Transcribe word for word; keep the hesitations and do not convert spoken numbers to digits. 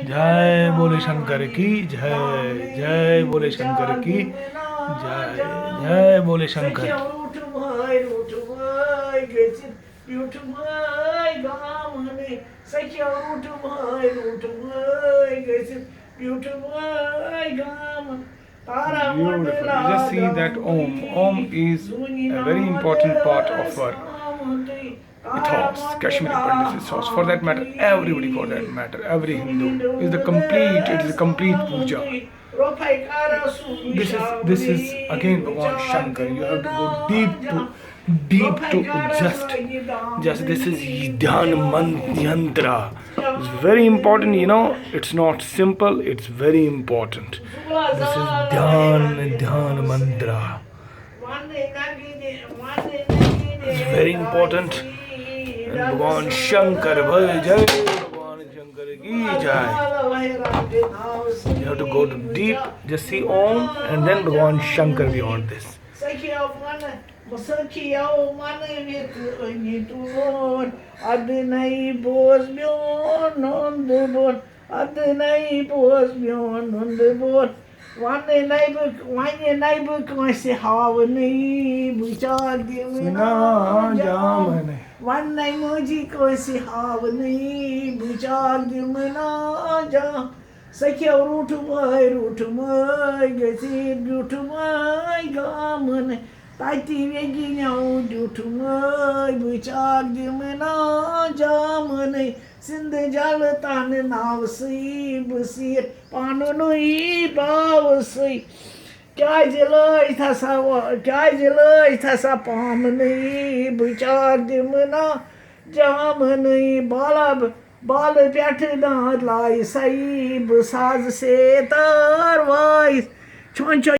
जय बोले शंकर की जय। जय बोले शंकर की जय। जय बोले Shankar. Beautiful. Just see that Om. Om is a very important part of our ethos, Kashmiri Pandit ethos. For that matter, everybody, for that matter, every Hindu is the complete. It is a complete puja. This is this is again Bhagwan Shankar. You have to go deep to deep to just just this is Dhyan Man- Yantra. It's very important. You know, it's not simple. It's very important. This is Dhyan Dhyan Mantra. It's very important. And Bhagwan Shankar bhai jai. Bhagwan Shankar ki jai. You have to go to deep. Just see Om and then Bhagwan Shankar beyond this. سخیو منٲوِتھ أنِتھ لون، ادٕ نے بوز میون Nund bone, ادٕ نے بوز میون Nund bone. وَنٕے نے بہٕ، وَنہِ نے بہٕ کٲنٛسہِ ہاونٕے، بہٕ چاک دِمہٕ نا جام۔ وَنٕے مٔنٛزی کٲنٛسہِ ہاونٕے، بہٕ چاک دِمہٕ نا جام۔ سخیو روٗٹھمَے، روٗٹھمَے گٔژھِتھ بیوٗٹھمَے گامَن۔ تَتہِ ویگِنیو دیُٹھمَے، بہٕ چاک دِمہٕ نا جامَنٕے۔ سِنٛدٕ جَلہٕ تَنہٕ ناوسٕے بہٕ سیٖر پَنُنُے باوسٕے۔ کیٛازِ لٲج تھسا و-، کیٛازِ لٲج تھسا پامنٕے، بہٕ چاک دِمہٕ نا جامنٕے۔ بالہ ب-، بالہٕ پٮ۪ٹھٕ دانٛد لایہِ سَیی، بہٕ سازٕ سیتار وایہِ۔ چھۄنٛچھو